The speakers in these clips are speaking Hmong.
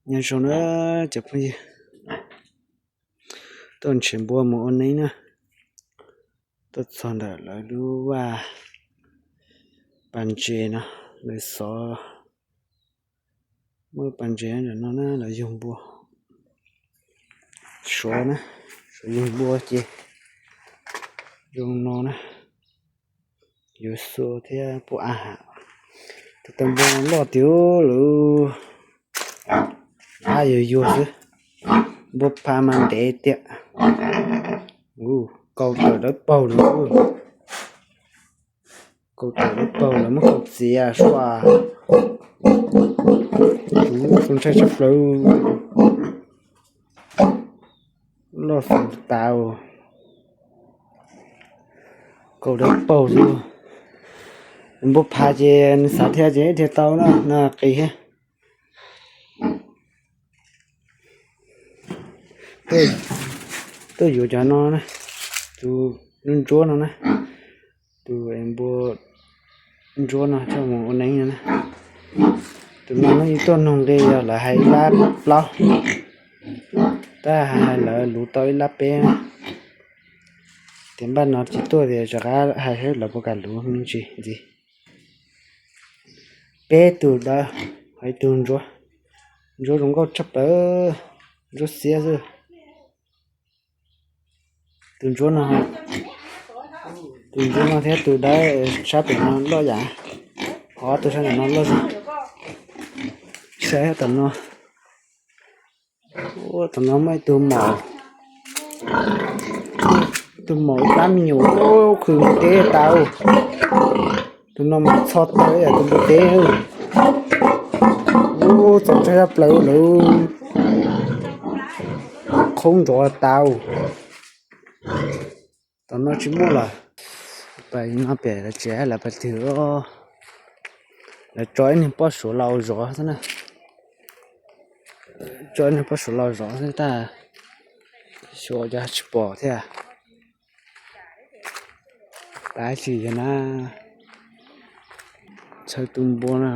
Nyob zoo na cov phooj ywg, tuaj nrhiav npua mus ua neeb na. Tuaj txog ntawm lawv lub vaj pas ntses no, lawv xov muaj pas ntses ntawm no na, lawv yug npua. Suav na, suav yug npua ces zoo no na, yuav xua thiab pub av ham. Tus tau npua loj tiag lawm, av yuav yuag xwb. Npua pha mas ntev tiag. Kaus tawm dawb paug lawm. Kaus tawm dawb paug lawm, muab kaus txiav sua. Tus zoo ntshai tshaj plaws. Loj xwb tas, kaus dawb paug xwb. Npua pha ces nws xav dhia ces dhia tau na, no qis thiab. Tuaj yuav cov no na, tus ntsuab no na, tus npua ntsuab no coj mus ua neeb no na. Tus no hnub ib tuaj nug nqi yog lawv hais ib lab plaub, tab hais lawv luv tau ib lab peb. Tias npaj no tsis tuaj tias rov qab hais saib lawv puas kam luv me ntsis ntxiv. Peb tug dawb, ho ib tug ntsuab. Ntsuab zoo nkauj tshaj plaws, ntsuab xiab xwb. Tus ntsuab no, tus ntsuab no thiab tus dawb sab pem no loj yam, ho ob tug sab ntawm no loj xwb. Saib tom no, tom no muaj ib tug maum, tus maum ib plab me nyuam khw npua teb tas. Tus no mas txho tawv yam tus npua teb. Ub, txaus ntshai tshaj plaws lawm. Qhoob nrov tas. Tom no tsis muaj lawm. Pas no pem lawv tsev lawv pas twg, lawv tso ib niag pob suav los zov xwb na. Tso ib niag pob suav los zov xwb tab xyuas cas tsis pom thiab. Tab sis yog na, txhawj tus npua no,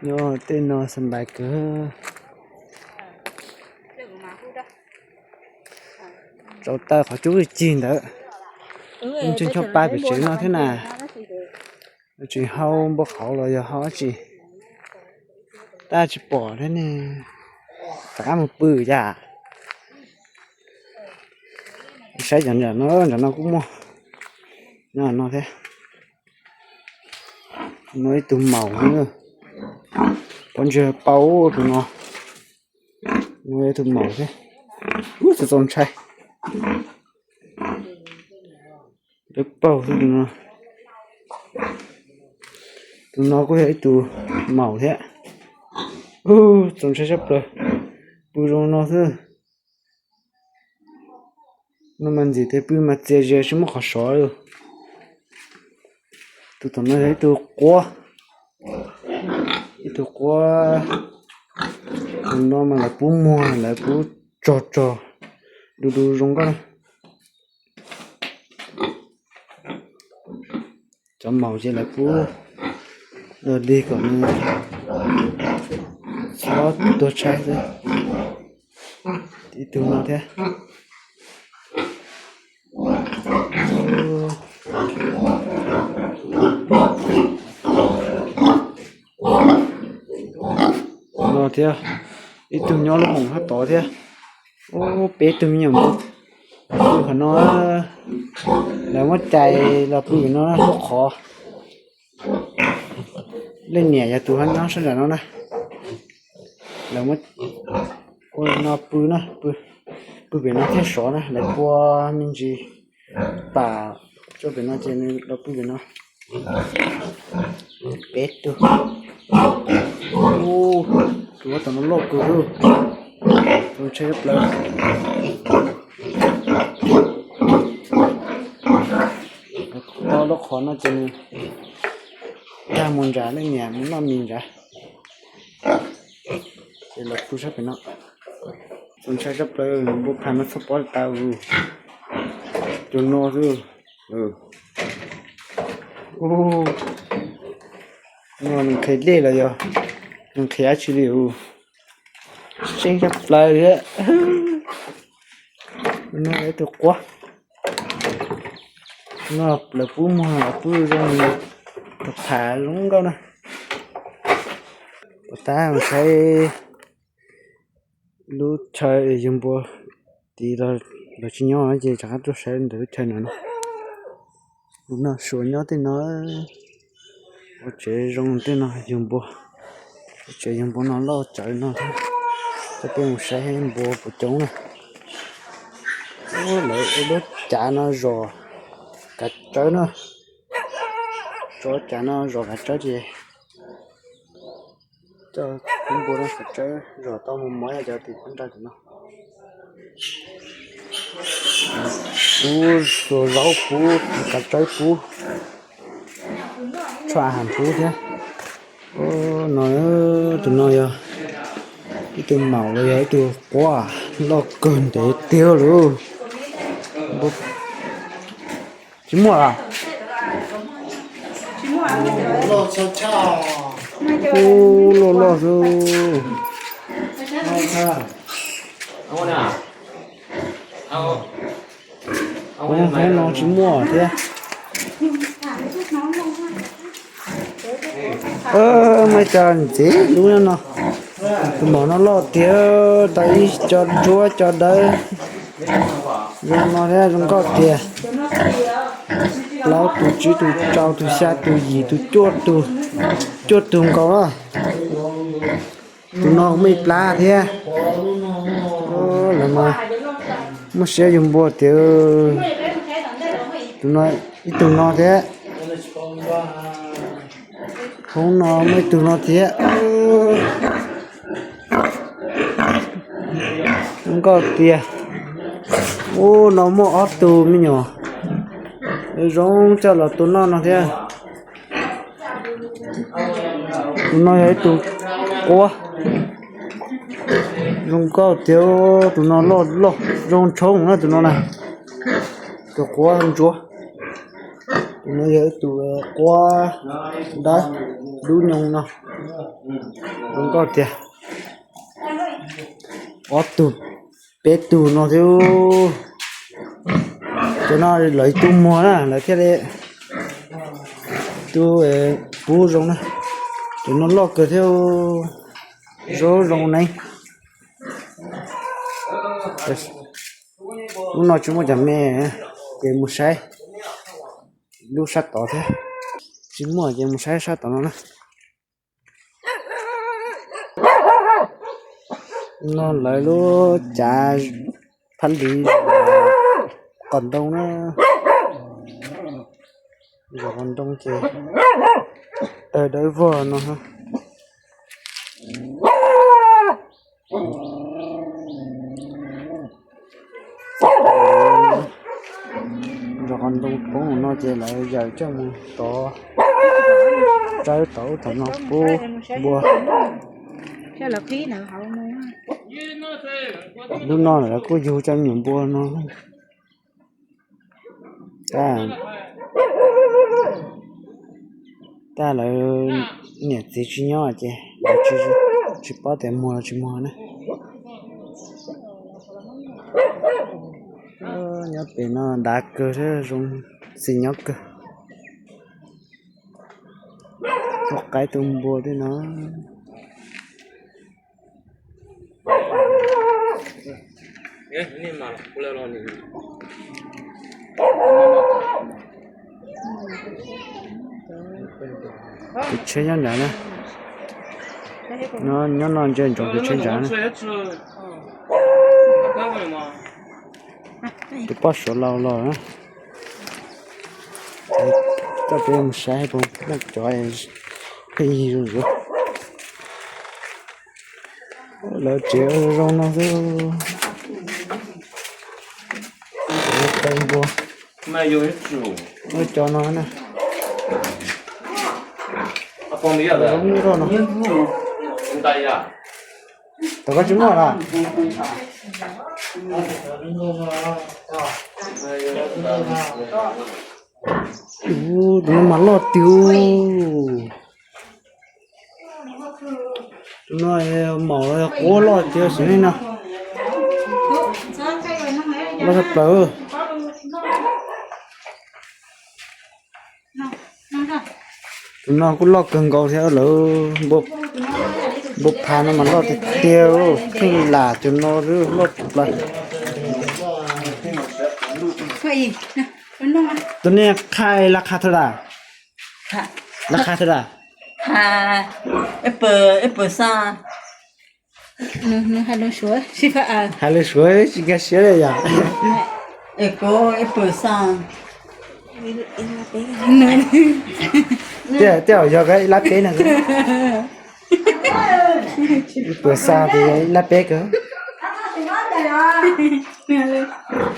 nyob tej no xa npais kawg. Tsau taw qhov cub cig ntawd, ntshe ncho pa pem tsev no thiab na. Tsis hau npua qhauv los yog hau dab tsi, tab tsis pom thiab ne. Rov qab mus pw yam. Saib cov nram no, nram no kuj muaj nyob no thiab. No ib tug maum, pob ntseg paub tus no. No ib tug maum thiab. Ub, txaus txaus ntshai. Dawb paug xwb tus no. Tus no kuj yog ib tug maum thiab. Ub, txaus ntshai tshaj plaws. Pw zoo no xwb. No mas ntxim tias pw mas txias zias tsis muaj qhov sov li. Tus tom no yog ib tug quab, ib tug quab. Tus no mas lawv pub muag, lawv pub tsog tsog, du du zoo nkauj na. Cov maum ces lawv pub dog dig kom nws txhob tuag tshaib xwb. Ib tug no thiab. No thiab, ib tug nyob lub hoom sab tod thiab. Ub, peb tug me nyuam pw qhov no, lawv muab cais los pw pem no lub qhov. Leej niam yog tus ho nyob sab nram no na. Lawv muab ua no pw na, pw pem no thiaj sov na, lawv pua me ntsis pam rau pem no ces nws los pw pem no. Peb tug. Ub, tus tom no loj kawg, tus ntshai tshaj plaws. Tau lub qhov no ces nws tag mus nrad, leej niam mus noj mis nrad. Ces los pw sab pem no. Txaus ntshai tshaj plaws, npua phas no txhob pov tas. Tus no xwb. No nws qhia dej los yog Nqhis dab tsi li, seej tshaj plaws li. No ib tug quab, no lawv pub muag pub zoo, tham zoo nkauj na. Puas tab saib lub chaw yug npua tid los tsis nyob ces rov qab tuaj saib ntawm lub chaw no na. Lub no Suav nyob tej no, ua tsev zoo tej no yug npua. Tsev yug npua no loj tsawv no thiab. Coj peb mus saib npua puas coob na. Lawv ua lub cav no zom kav tsawb na. Tso cav no zom kav tsawb ces coj peb npua no kav tsawb zom tau mus mov cov tim phab ntsa tim no. Pub xuas zaub pub kav tsawb pub, tshuaj has pub thiab. No tus no yog ib tug maum los yog ib tug quab loj kawg ntev tiag lauj. Tsis muaj a? Ub, loj loj xwb. Hoob no tsis muaj thiab. Muaj ib co ntxiv lub no, tus maum no loj tiag, tau ib co duab co dawb zoo no thiab zoo nkauj tiag. Plaub tus tsib tus rau tus xya tus yim tus cuaj tus, cuaj tus nkaus na. Tus no muaj ib plab thiab. Lawv mas muaj siab yug npua tiag. Tus no, ib tug no thiab. Hoob no muaj ib tug no thiab. Zoo nkauj tiag. Ub, no muaj ob tug me nyuam zoo coj los tua noj no thiab. Tus no yog ib tug quab zoo nkauj tiag, tus no loj loj zoo tshoob na tus no na. Tus quab ntsuab. Tus no yog ib tug quab dawb dub nyoos no, zoo nkauj tiag. Ob tug, peb tug no thiab. Cov no lawv tu muag na lawv thiaj li tu pub zoo na. Cov no loj kawg thiab, zoo zoo ne. Lub no tsis muaj cov me, ces mus saib lub sab tod thiab. Tsis muaj ces mus saib sab tod no na. No lawv lub cav phab lis qos ntoo na. Zos qos ntoo ces tawg dawb vog no. Zos qos ntoo poob no ces lawv yawm coj mus tod, tsawb tod ub tom no pub npua. Lub no lawv kuj yug coj me nyuam npua no. Tab lawv niam txiv tsis nyob ces lawv tsis paub tias muag los tsis muag na. Nyob pem no dav kawg thiab zoo xis nyob kawg. Tus qaib tus npua tej no. Tus tsheb nyob nrad na. Nyob no ntsia ntsoov tus tsheb nrad na. Tus poj suav laus los na. Coj peb mus saib puas muaj cov pheej yig zuj zus. Lawv tsev zoo no xwb. Tsev tau npua. Muaj cov no na. Zoo nkauj no. Tom koj tsis muaj los? Tus no mas loj tiag. Tus no maum quav loj tiag sim neej no. Loj tshaj plaws. Tus no kuj loj kawg nkaus thiab lawm. Npua phav no mas loj tiag tiag, pheej lam cov no loj tshaj plaws. Tus nej qha laj qha thaum dab? Laj qha thaum dab? Hais lus Suav tsis nkag siab li yom. Tej zaum yog ib lab peb no. Ib puas xas ces yog ib lab peb kawg.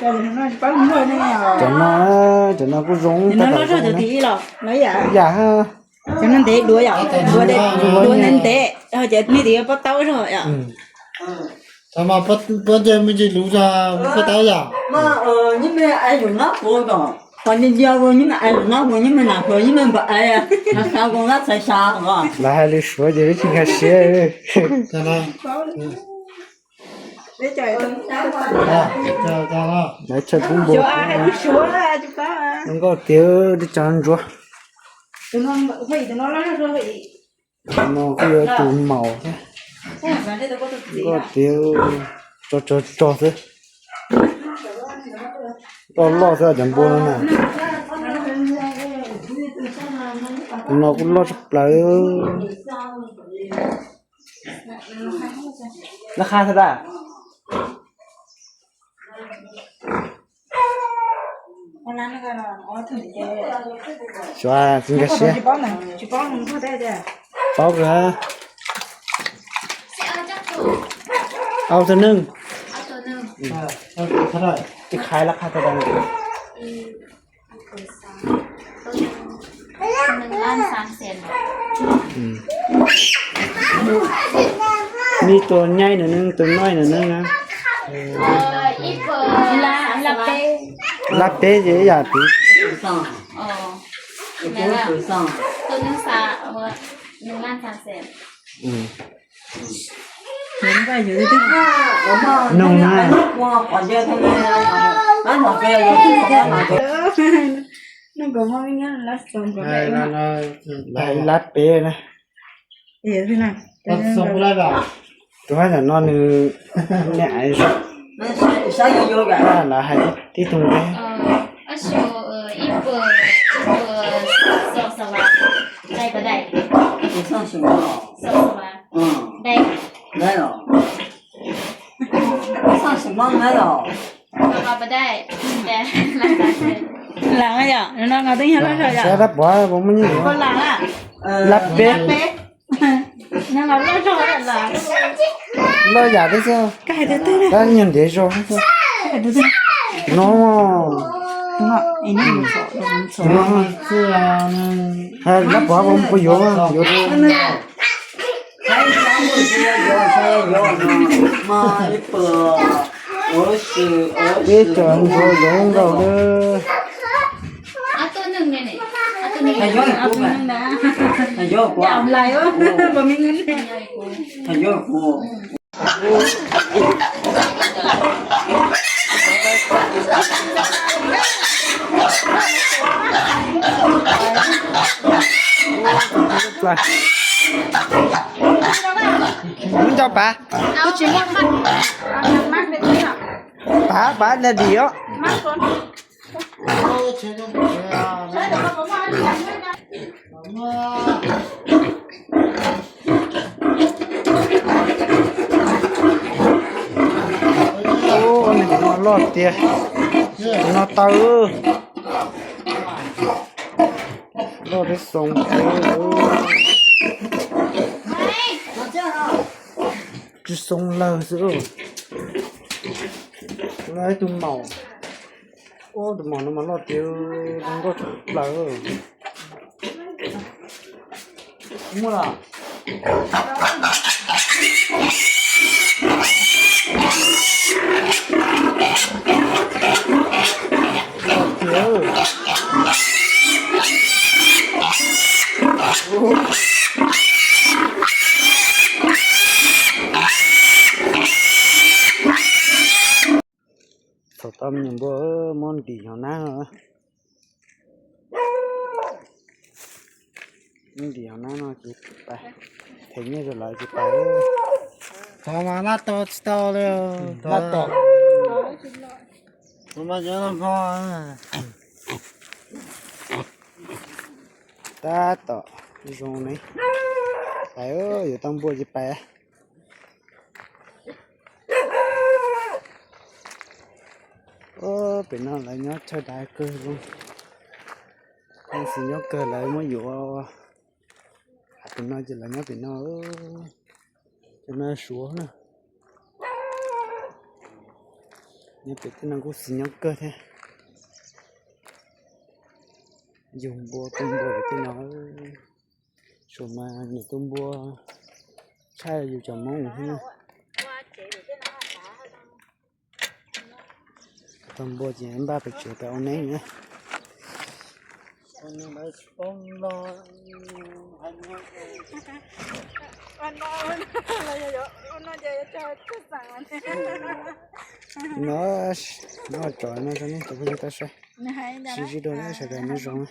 Cov no, cov no kuj zoo tab tom zoo na. Yam, cov no ntev duav yom, duav ntev ntev, cov nej tias pob taub zog yom. Thaum mas pob ntseg me ntsis luv zog pob taub yom. Lawv hais lus Suav ces tsis nkag siab. Lawv tshaj kub npua zoo nkauj tiag, tib tsoom ntsuav. No kuj yuav tus maum thiab. Nkauj tiag, tso tso tso xwb. Loj loj xwb cov npua no na. Tus no kuj loj tshaj plaws. Laj qha thaum dab? Xyov, tsis nkag siab. Paub kawg. Au tus neeg. Tus qha laj qha thaum dab? Nej tus nyaib no neeg, tus noib no neeg na. Lab peb ces ib yam pib. Noog na. Lab peb na. Tus hab tam no nws niam aiv zog. Lawv hais tib tug ntxiv. Lam yom, no no twb yog loj zog. Lab peb. Loj yam thiab xwb. Tab nyuag ntev zog. No, lab pov puas yuav, yuav. Peb cov ntsuag zoo nkauj li. Nco pav, pav pav na dim os. Ub, nws no loj tiag. Nws no tawg. Loj thiab xoo. Tsis xoo lawg xwb. Ib tug maum. Ub, tus maum no mas loj tiag, zoo nkauj tshaj plaws. Muaj lawm. Tau me nyuam npua muab ntim hauv nab no. Muab ntim hauv nab no ces pais, them nyiaj rau lawv ces pais. Thov mas lab tau tsis tau li, lab tom. Mas nyob hmo tab tom zoo ne. Pais, yuav tau npua ces pais. Pem no lawv nyob chaw dav kawg zoo. Leej txiv nyob kawg lawv muab yuav. Pem no ces lawv nyob pem no. Cov no suav na. Nyob pem tej no kuj txiv nyob kawg thiab. Yug npua tu npua pem tej no. Suav mas nyiam tu npua tshaj yus cov Hmoob thiab na. Tau npua ces npaj pes tsev pais ua neeb na. No, no tso no rau nej cov phooj ywg tau saib. Sib ntsib dua na, sawv daws nyob zoo.